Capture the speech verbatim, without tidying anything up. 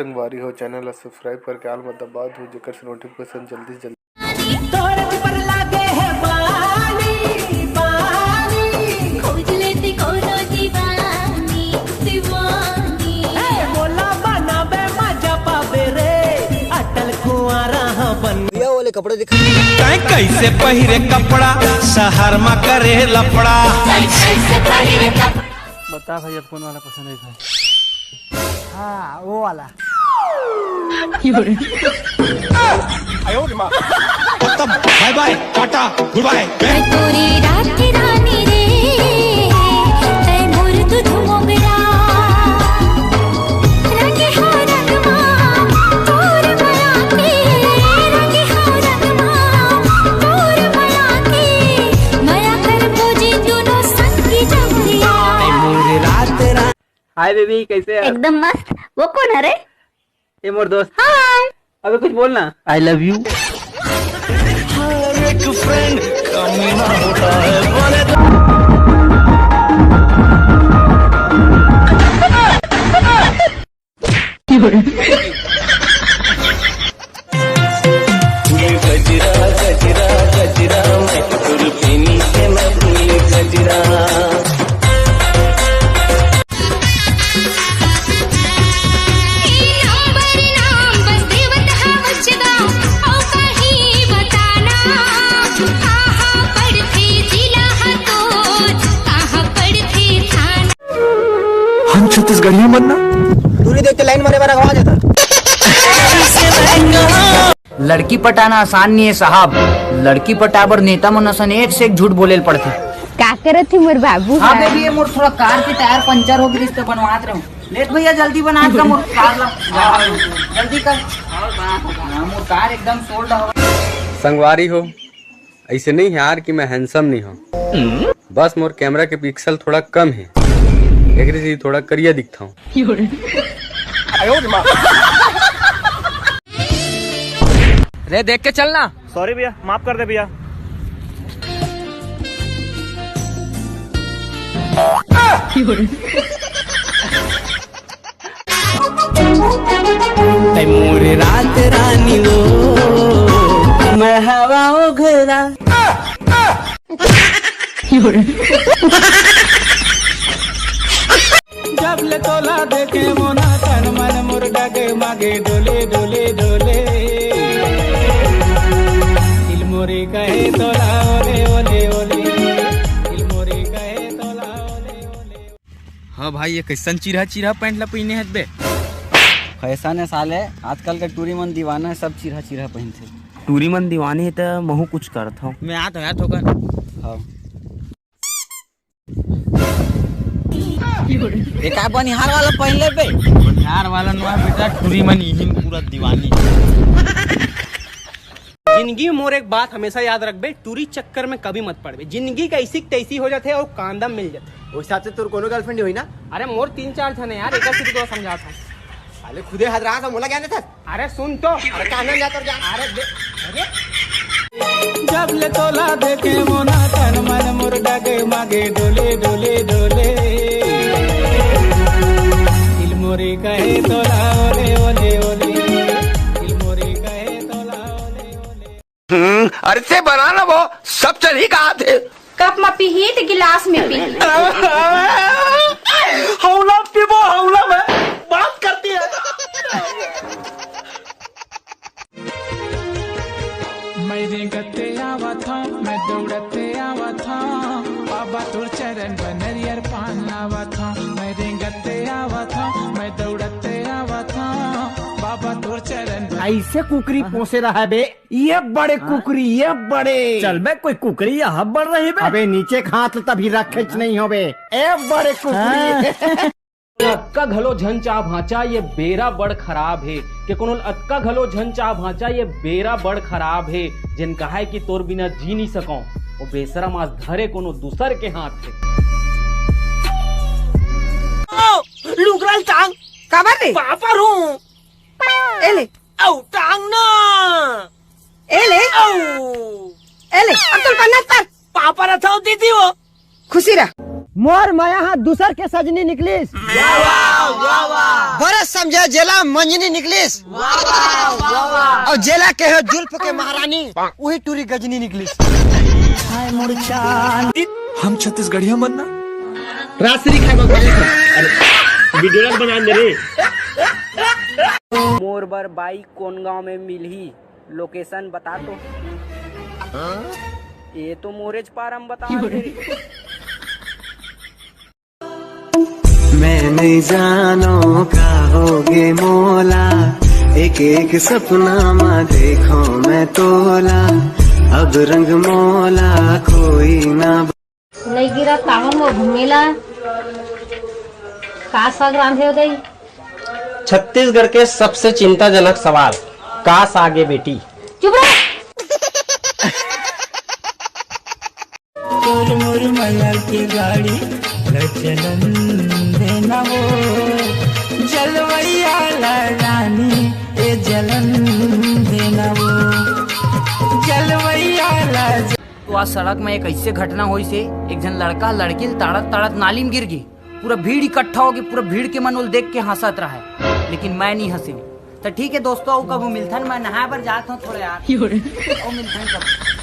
संगवारी हो, चैनल ला सब्सक्राइब करके आल मा दबा दू, जेकर से नोटिफिकेशन जल्दी से जल्दी। तोर ऊपर लागे है पानी, पानी। खोज लेती कोनो दीवानी, दीवानी। ए, मोला बनाबे मजा पाबे रे, अटल कुंवारा ह बन। भैया, वो वाले कपड़े दिखा। तैं कैसे पहिरे कपड़ा, शहर मा करे लफड़ा। बता भाई, अब कौन वाला पसंद है भाई? हाँ, वो वाला। खत्म, बाय बाय, टाटा, गुड बाय। मैं तोरी रात की रानी रे, तै मोर दूध मोगरा। रंग हो रंग मा, तोर मया के, रंग हो रंग मा, तोर मया के, मया कर बोजी दोनों संग की जबरिया। हाय बेबी, कैसे है? एकदम मस्त। वो कौन है रे? ये मोर दोस्त। हाय। अबे कुछ बोलना। I love you। हर एक फ्रेंड कमीना होता है, बोले तो। फूल गजरा, गजरा, गजरा, मैं तो तुर पीनी से मैं फूल गजरा। हम छत्तीसगढ़िया मन ना। दूरी देख के लाइन मारे बर अगवा जाता। लड़की पटाना आसान नहीं है साहब, लड़की पटाबर नेता मन असन एक से एक झूठ बोले ल पड़थे। का करत ही मोर बाबू हाँ हा? बेबी, ये मोर थोड़ा कार के टायर पंचर हो गई, तो बनवात रहूं। लेट भैया, जल्दी बना का मोर कार ला। जल्दी कर। हाँ, मोर कार एकदम सोल्ड हो। संगवारी हो, ऐसे नहीं है यार कि मैं हैंडसम नहीं हूँ, बस मोर कैमरा के पिक्सल थोड़ा कम है, एकरे से थोड़ा करिया दिखता हूँ। रे, देख के चलना। सॉरी भैया, माफ कर दे भैया। तै मोर रात रानी वो, मैं हवा ओ घरा। जब ले तोला देखे मोना तन मन मोर डगे मागे डोले डोले डोले। दिल मोरे कहे तोला ओले ओले ओले। दिल मोरे कहे तोला ओले ओले। हाँ भाई, ये कैसन चिरहा चिरहा पैंट ला पहिने हस बे? फैशन है साले, आजकल के टूरी मन दीवाना है, सब चिरहा चिरहा पहनथे। टूरी मन दीवानी है त महू कुछ करत हूँ। मैं आत हूँ यार थोकन। हाँ। एक आ बनिहार वाला पहन ले बे। बनिहार वाला नोहे बेटा, टूरी मन इही में पूरा दीवानी। जिंदगी में मोर एक बात हमेशा याद रखबे, टूरी चक्कर में कभी मत पड़बे। जिंदगी का ऐसी तैसी हो जाथे और कांदा मिल जाथे। उस हिसाब से तोर कोनो गर्लफ्रेंड होई ना? अरे मोर तीन चार झन है यार, एक से तो समझात हूँ। साले खुदे हद रहा था, मोला ज्ञान देता। अरे सुन तो। अरे का नाम जाता जा? अरे दे, अरे। जब ले तोला देखे मोना तन मन मोर डगे मागे डोले डोले डोले। दिल मोरे कहे तोला ओले ओले ओले। दिल मोरे कहे तोला ओले ओले। हम्म, अरे से बना ना वो, सब चल ही कहा थे। कप में पीही त गिलास में पीही। हौला पीबो, हौला में बात करती है। मैं रेंगते आवत हूँ, मैं दौड़ते आवत हूँ, बाबा तोर चरण बनरियर पान लावत हूँ। मैं रेंगते आवत हूँ, मैं दौड़ते आवत हूँ, बाबा तोर चरण बन- ऐसे कुकरी पोसे रहा बे, ये बड़े कुकरी, ये बड़े। चल बे, कोई कुकरी यहाँ बड़ रही बे। अबे नीचे हाथ तभी रखे नहीं हो बे, ए बड़े कुकरी। हाँ। अतका घलो झन चाह भांचा, ये बेरा बड़ खराब हे। के कोनो अतका घलो झन चाह भांचा, ये बेरा बड़ खराब हे। जेन कहाय कि तोर बिना जी नी सकंव, वो बेसरम आज धरे कोनो दूसर के हाथ हे। ओ, लुगरा ल टांग। काबर रे? पापा रो। ए ले। औ, टांग ना। ए ले। औ। ए ले, अब तोर पन्ना तर। पापा रथव दीदी वो। खुशी रह। मोर मया हा दूसर के सजनी निकलिस। बरस समझे जेला मंजनी निकलिस। अउ जेला कहे जुल्फ के महारानी, उही टूरी गजनी निकलिस। हम छत्तीसगढ़िया मन ना। राजश्री खाए बर खाए बर। अरे, वीडियो ला बना दे रे। मोर बर बाइक कोन गांव में मिलही? लोकेशन बता तो। ये तो मोरेज पारम बता दे रे। मैं नहीं जानो का होगे मोला, एक एक सपना मा देखो मैं तोला, अब रंग मोला कोई ना। नइ गिरा सावन म घूमेला, का साग रांधे हो दई? छत्तीसगढ़ के सबसे चिंताजनक सवाल, का साग ए बेटी? चुप रह। तोर मोर मया के गाड़ी ल चलन देना वो, जलवैया ला रानी ए जलन देना वो, जलवैया ला। तो आज सड़क में एक ऐसे घटना होइस हे, एक झन लड़का लड़की ल ताड़त ताड़त नाली में गिर गे। पूरा भीड़ इकट्ठा हो गे, पूरा भीड़ के मन ओला देख के हंसत रहा है, लेकिन मैं नहीं हंसे। तो ठीक है दोस्तों, अउ कभू मिलथन, मैं नहाए बर जात हूँ थोड़ा यार। अउ मिलथन कभू।